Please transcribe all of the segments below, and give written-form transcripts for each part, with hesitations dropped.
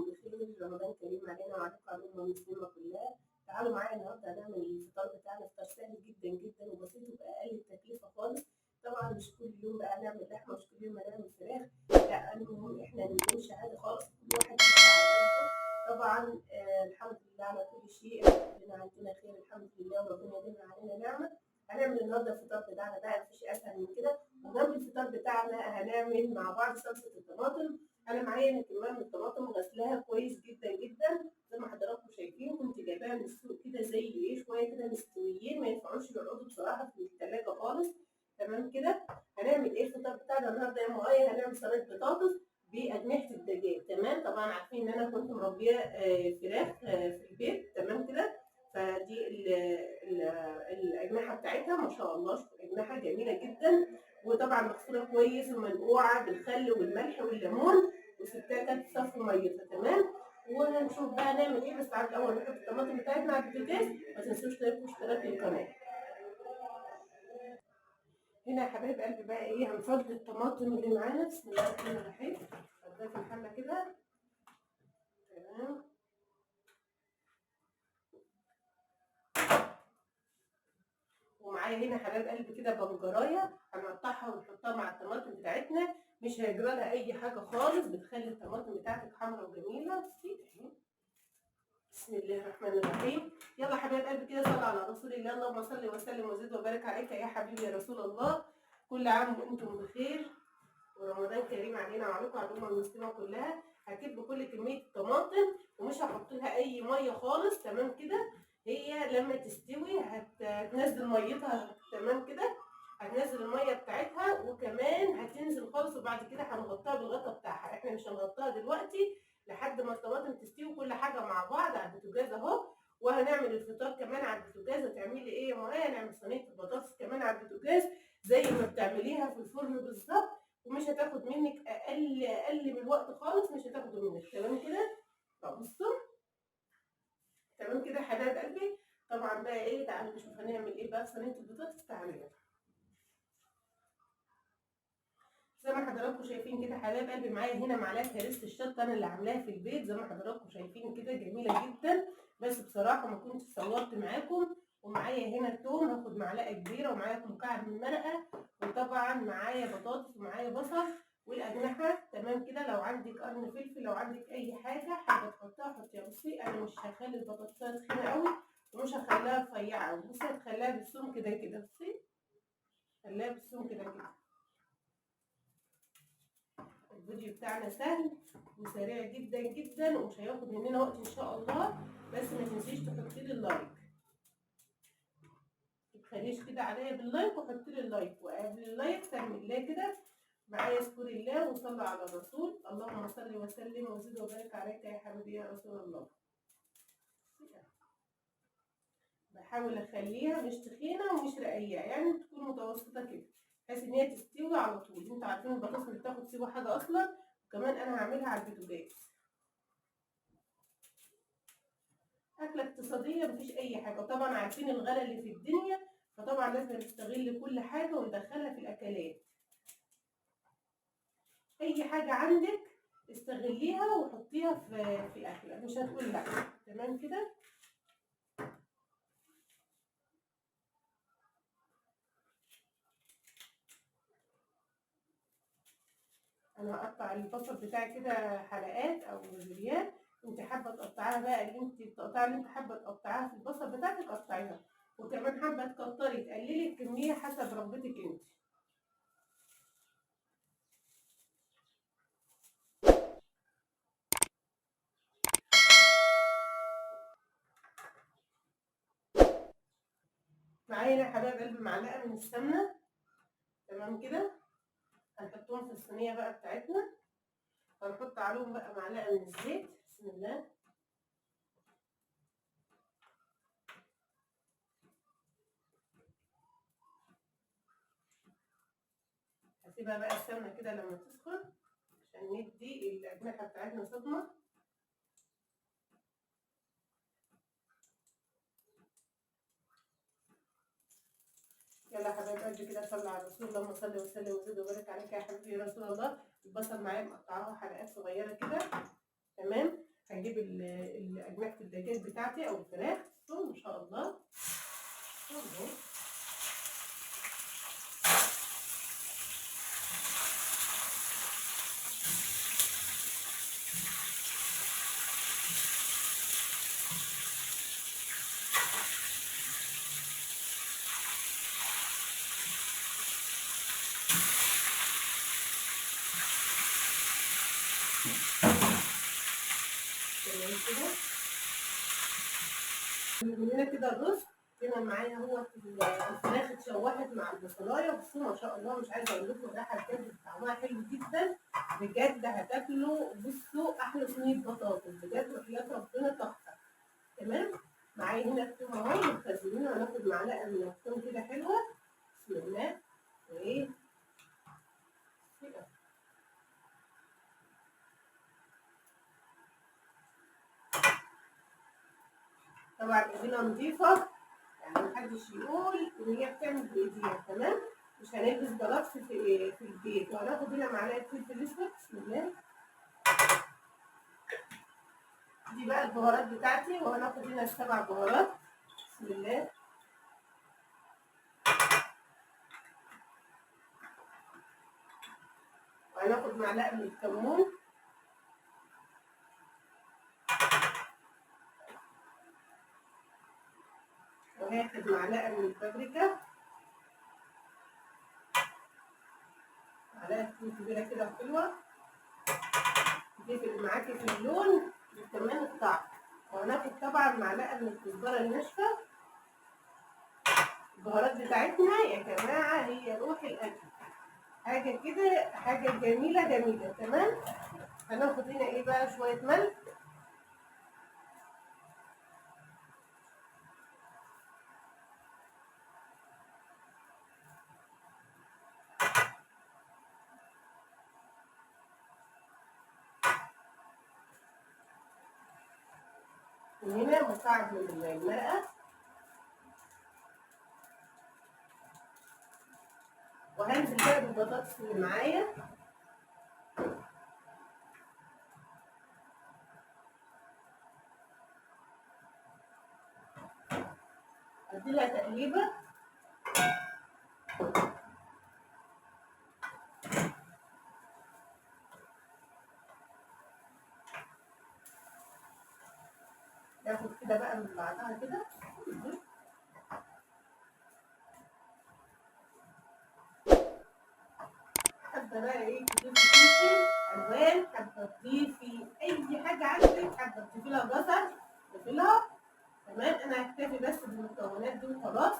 وانتم بخير. رمضان كريم علينا وعليكم وعلى الامة المسلمة كلها. تعالوا معايا النهارده هنعمل الفطار بتاعنا، فطار سهل جدا جدا وبسيط وباقل التكلفة خالص. طبعا مش كل يوم بقى نعمل لحمه، مش كل يوم هنعمل فراخ، لا المهم احنا نمشي عادي خالص، كل واحد يمشي على قده. طبعا الحمد لله على كل شيء، ربنا عندنا خير الحمد لله، وربنا يديمها علينا نعمه. هنعمل النهارده الفطار بتاعنا بقى، مفيش اسهل من كده. وجنب الفطار بتاعنا هنعمل مع بعض صلصه الطماطم. انا معايا هنا كمية من الطماطم غسلاها كويس جدا جدا زي ما حضراتكم شايفين، كنت جايباها من السوق كده زي ايه شوية كده مستويين، ما ينفعوش يقعدوا بصراحة في الثلاجة خالص. تمام كده. هنعمل ايه الفطار بتاعنا النهارده يا مؤيه؟ هنعمل صينية بطاطس باجنحه الدجاج. تمام. طبعا عارفين ان انا كنت مربيه فراخ في البيت. تمام كده. فدي الاجنحة بتاعتها ما شاء الله، اجنحة جميلة جدا، وطبعا مغسوله كويس ومنقوعه بالخل والملح والليمون، وسبتها كانت تصفي ميتها. تمام. وهنشوف بقى نعمل ايه، بس تعالوا الاول نحط الطماطم بتاعتنا على البوتاجاز. ما تنسوش like واشتراك للقناة. هنا يا حبايب قلبي بقى ايه، هنفضي الطماطم اللي معانا. بسم الله الرحمن الرحيم. هنحطها في الحلة كده. تمام. ومعايا هنا حبايب قلبي كده بنجرايه هنقطعها ونحطها مع الطماطم بتاعتنا، مش هيجرى لها اي حاجة خالص، بتخلي الطماطم بتاعتك حمرا وجميلة. بسم الله الرحمن الرحيم. يلا حبايب قلبي كده صلوا على رسول الله، اللهم صل وسلم وزد وبارك عليك يا حبيبي يا رسول الله. كل عام وانتم بخير ورمضان كريم علينا وعليكم وعلى الامة المسلمة كلها. هكب كل كمية الطماطم ومش هحط لها اي مية خالص. تمام كده. هي لما تستوي هتنزل ميتها. تمام كده. هتنزل المية بتاعتها وكمان هتنزل خالص، وبعد كده هنغطيها بالغطا بتاعها. احنا مش هنغطيها دلوقتي لحد ما الطماطم تستوي كل حاجة مع بعض على البوتاجاز اهو. وهنعمل الفطار كمان على البوتاجاز. هتعملي ايه يا مايا؟ هنعمل صينية البطاطس كمان على البوتاجاز زي ما بتعمليها في الفرن بالظبط، ومش هتاخد منك اقل من الوقت خالص، مش هتاخده منك. تمام كده. طب بصوا. تمام كده حبايب قلبي. طبعا بقى ايه، تعالوا نشوف هنعمل ايه بقى في صينية البطاطس. تعالوا يلا. زي ما حضراتكم شايفين كده حبايب قلبي، معايا هنا معلقه هرسه الشطه انا اللي عاملاها في البيت زي ما حضراتكم شايفين كده، جميلة جدا، بس بصراحة ما كنتش صورت معاكم. ومعايا هنا التوم، هاخد معلقه كبيرة، ومعايا مكعب من مرقه، وطبعا معايا بطاطس ومعايا بصل والاجنحه. تمام كده. لو عندك قرن فلفل، لو عندك اي حاجة حابة تحطها حطيها. بصي انا مش هخلي البطاطسايه تخينة قوي ومش هخليها رفيعة قوي، بصي هتخليها بالسمك كده كده. بصي خليها بالسمك كده كده. الفيديو بتاعنا سهل وسريع جدا جدا ومش هياخد مننا وقت ان شاء الله، بس ما تنسيش تحطي لي ال like، ما تخليش كده عليا بال like، وحطي لي ال like، وقبل ال like سمي الله كده معايا، اذكر الله وصلى على الرسول، اللهم صل وسلم وزد وبارك عليك يا حبيبي يا رسول الله. بحاول اخليها مش تخينة ومش رقيقه، يعني تكون متوسطه كده بحيث ان هي تستوي على طول. انتوا عارفين البطاطس اللي بتاخد سوا حاجة اصلا، وكمان انا هعملها على البوتاجاز. اكله اقتصادية مفيش اي حاجة، وطبعا عارفين الغلا اللي في الدنيا، فطبعا لازم نستغل كل حاجة وندخلها في الاكلات. اي حاجة عندك استغليها وحطيها في اكله، مش هتقول لا. تمام كده. انا هقطع البصل بتاعي كده حلقات او جوليان، انت حابة تقطعيها بقى اللي انت التقطيع اللي انت حابة تقطعيها في البصل بتاعتك قطعيها، وكمان حابة تكتري تقللي الكمية حسب رغبتك انت. معايا هنا حبايب قلبي معلقه من السمنة. تمام كده. هنحطهم في الصينية بقى بتاعتنا، هنحط عليهم بقى معلقه من الزيت. بسم الله. هسيبها بقى السمنة كده لما تسخن عشان ندي الاجنحة بتاعتنا صدمة. يلا يا حبايب قلبي كده صلى على الرسول، اللهم صل وسلم وزد وبارك عليك يا حبيبي يا رسول الله. البصل معايا مقطعاه حلقات صغيرة كده. تمام. هجيب اجنحة الدجاج بتاعتي او الفراخ ان شاء الله. اهو تمام كده. من هنا كده الرز هنا معايا هو الفراخ اتشوحت مع البصلايه. بصوا ما شاء الله، مش عايزه اقول لكم الريحة بجد طعمها حلو جدا بجد، هتاكلوا بصوا احلى صينية بطاطس بجد وحياه ربنا تحفة. تمام. معايا هنا الثوم اهو مخزنينه، هناخد معلقه من الثوم كده حلوة، بسم الله. وايه طبعا ايدينا نضيفه، يعني محدش يقول ان هي بتعمل بايديها. تمام. مش هنلبس جلافز في البيت. وهناخد هنا معلقه فلفل اسود، بسم الله. دي بقى البهارات بتاعتي، وهناخد هنا 7 بهارات، بسم الله. وهناخد معلقه من الكمون، وهاخد معلقه من البابريكا، معلقه تكون كبيرة كده وحلوه تفرق معاكي في اللون وكمان الطعم. وهناخد طبعا معلقه من الكزبره الناشفه. البهارات بتاعتنا يا جماعة هي روح الاكل، حاجة كده حاجة جميلة جميلة. تمام. هناخد هنا ايه بقى، شوية ملح، وهنا مكعب من المرقه، وهنزل بقى بالبطاطس اللي معايا. اديلها تقليبه. ناخد كده بقى من بعضها كده. حابة بقى ايه تضيفي فلفل الوان، حابة تضيفي اي حاجة عندك، حابة تضيفي لها جزر ضيفي لها. تمام. انا هكتفي بس بالمكونات دي وخلاص،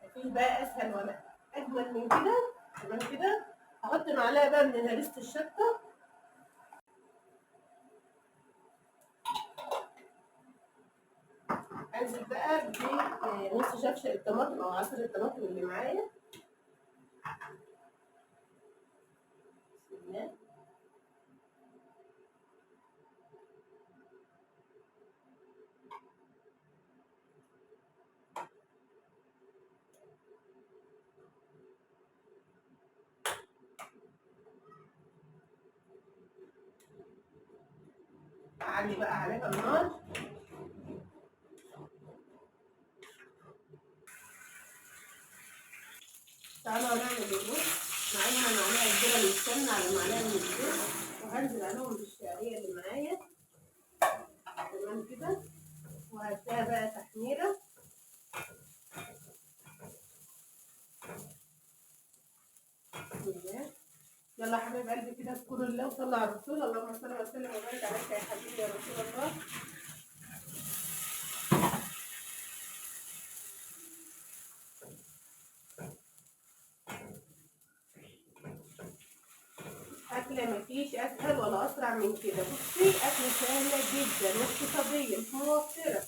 مفيش بقى اسهل ولا اجمل من كده. تمام كده. هحط معلقه بقى من هريسه الشطه، انزل بقى بنص شفشه الطماطم او عصير الطماطم اللي معايا، بسم الله. اعلي بقى عليها النار. تعالوا هنعمل الرز. معايا معلقه كبيرة من السمنة على معلقه من الزيت، وهنزل عليهم بالشعريه اللي معايا. تمام كده. وهديها بقى تحميره. بسم الله. يلا حبايب قلبي كده اذكروا الله وصلوا على الرسول، اللهم صل وسلم وبارك عليك يا حبيبي يا رسول الله. أكلة مفيش أسهل ولا أسرع من كده. بصي أكلة سهلة جدا واقتصادية مش موفرة.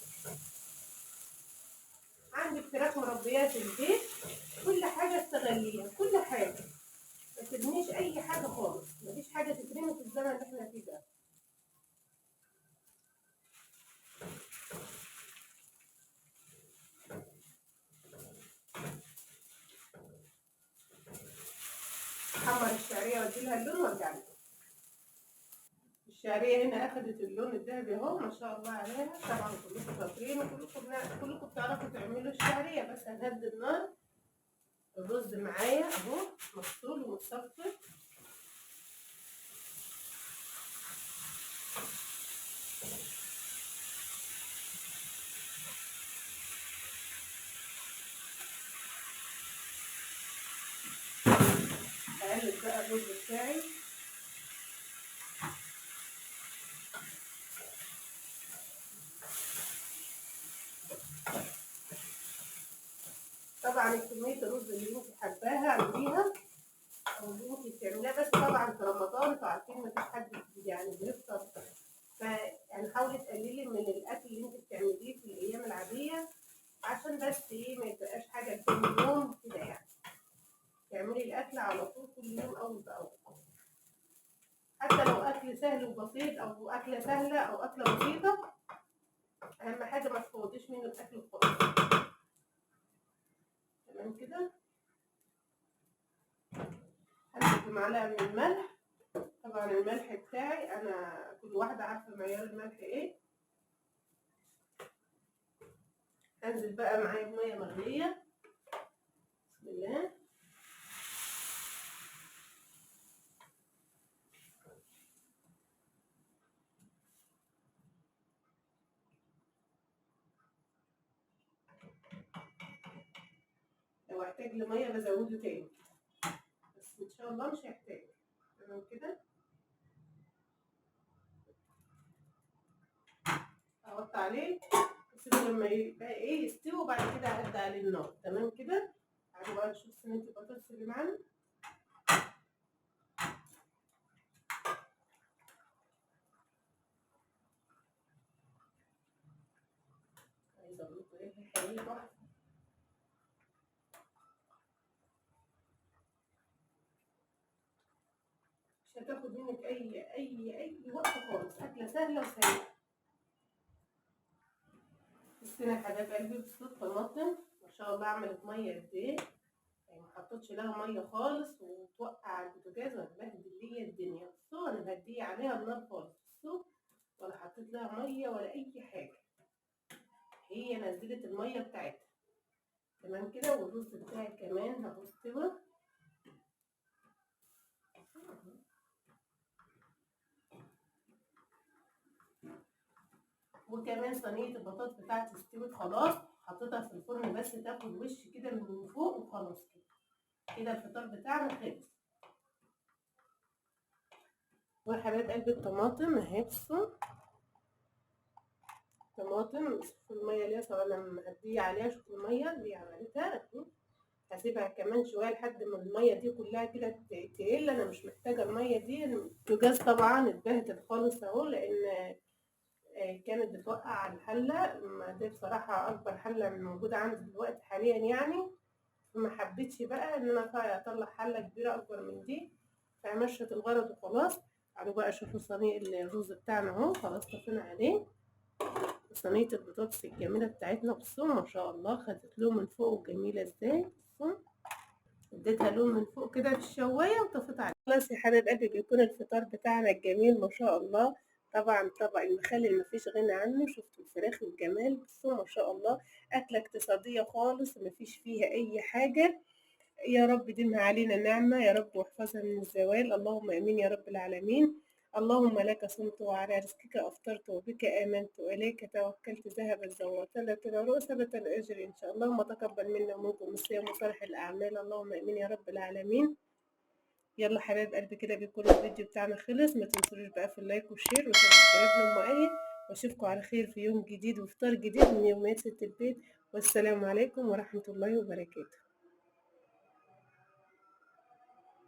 عندك فراخ مربية في البيت، كل حاجة استغليها، كل حاجة، ما ترميش أي حاجة خالص، مفيش حاجة تترمي في الزمن اللي احنا فيه ده. احمر الشعرية واديلها اللون وارجع لكم. الشعرية الشعرية هنا اخدت اللون الذهبي اهو ما شاء الله عليها. طبعا كلكم شاطرين وكلكم بتعرفوا تعملوا الشعرية، بس هنهدي النار. الرز معايا اهو مغسول ومتصفي. هقلب بقى الرز بتاعي. طبعا كمية الرز اللي انت حباها اعمليها او اللي انت بتعمليها، بس طبعا في رمضان انتوا عارفين مفيش حد يعني بيفطر، فيعني حاولي تقللي من الاكل اللي انت بتعمليه في الايام العادية عشان بس ايه ما يبقاش حاجة لكل يوم كده، يعني تعملي الاكل على طول كل يوم اول باول، حتى لو اكل سهل وبسيط او اكلة سهلة او اكلة بسيطة، اهم حاجة ما تفوتيش منه الاكل خالص. تمام كده. هنزل بمعلقة من الملح. طبعا الملح بتاعي انا كل واحدة عارفة معيار الملح ايه. هنزل بقى معايا بمية مغلية، بسم الله. لو احتاج لمية بزوده تاني، بس ان شاء الله مش هيحتاج. تمام كده. اغطي عليه واسيبه لما يبقى ايه يستوي، وبعد كده اهدي عليه النار. تمام كده. تعالوا بقى نشوف صينية البطاطس اللي معانا. عايزه اقول لكم ايه الحلوة تحفة. مش هتاخد منك اي اي اي وقت خالص، اكله سهلة وسريعة. بصينا يا حبايب قلبي، بصوا الطماطم ما شاء الله عملت مية قد ايه، يعني ما حطيتش لها مية خالص، وتوقع على البوتاجاز وهتبهدل ليا الدنيا. بصوا انا هديه عليها النار خالص، بصوا ولا حطيت لها مية ولا اي حاجة، هي نزلت المية بتاعتها. تمام كده. والرز بتاعي كمان اهو استوى. وكمان صينية البطاطس بتاعتي استوت خلاص، حطيتها في الفرن بس تاخد وش كده من فوق وخلاص كده. كده الفطار بتاعنا خلص. وحبايب قلبي الطماطم اهي، بصوا طماطم، شوفوا المية اللي هي انا مهديه عليها، شوفوا المية اللي عملتها. هسيبها كمان شوية لحد ما المية دي كلها كده تقل، انا مش محتاجه المية دي. البوتاجاز طبعا اتبهدل خالص اهو، لان كانت بتوقع على الحلة. ما دي بصراحة اكبر حله موجودة عندي دلوقتي حاليا يعني، فما حبيتش بقى ان انا اطلع حله كبيرة اكبر من دي، فمشت الغرض وخلاص. تعالوا بقى شوفوا صينية الرز بتاعنا اهو، خلاص طفينا عليه. صينية البطاطس الجميلة بتاعتنا، بصوا ما شاء الله خدت لون من فوق وجميلة ازاي. بصوا اديتها لون من فوق كده في الشوايه وطفيت عليه. خلاص يا حبايب قلبي بيكون الفطار بتاعنا الجميل ما شاء الله. طبعا طبق المخلل مفيش غنى عنه. شفتوا الفراخ والجمال، بصوا ما شاء الله اكله اقتصادية خالص مفيش فيها اي حاجة. يا رب ديمها علينا نعمه يا رب، واحفظها من الزوال، اللهم امين يا رب العالمين. اللهم لك صمت وعلى رزقك افطرت وبك امنت واليك توكلت، ذهب الزوات ثبت الاجر ان شاء الله. اللهم تقبل منا ومنكم الصيام وصالح الاعمال، اللهم امين يا رب العالمين. يلا حبايب قلبي كده بيكون الفيديو بتاعنا خلص. ما تنسوش بقى في ال like وال share و subscribe لأم آية، واشوفكم على خير في يوم جديد وفطار جديد من يوميات ست البيت. والسلام عليكم ورحمة الله وبركاته.